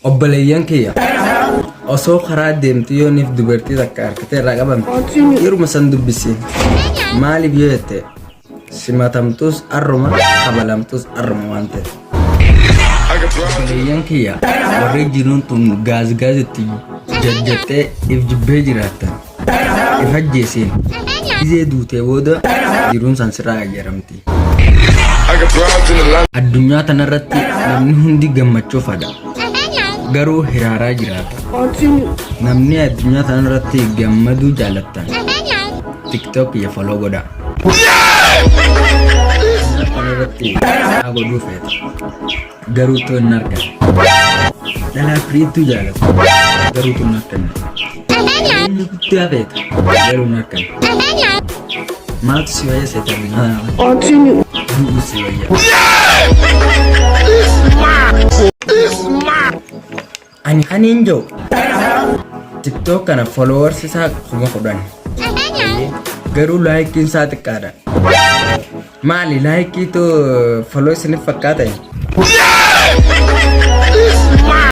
Obboleeyyan kiyya osoo karaa deemtu yooniif dubartii takka harkatee irraa qabamte yeruma san dubbisiin. Maaliif yoo jette simatamtus arruma kabalamtus arruma waan ta'eef. Obboleeyyan kiyya warri jiruun tun gaaz gaazitti jajjattee if jibbee jiraattan if ajjeesiin gizee duutee booda jiruun san sirraa jijjiiramti. Addunyaa tanarratti namni hundi gammachuu fada. Garuu hiraaraa jiraata. Namni addunyaa tanarratti gammaduu jaalattan TikTok kiyya follow godhaa. Addunyaa tanarratti haa godhuu feeta. Garuu too hin arganne. Dhalaa firiittuu jaalatu. Garuu too hin arganne. Jireenya guddaa feeta. Garuu hin arganne. Maaltu si wayya seeta addunyaa tanarratti? Du'uu si wayya. Ani kan hin jiru TikTok kana followers isaa 10,000. Garuu laayikiin isaa xiqqaadha. Maali laayikiitu follow isiniif fakkaata?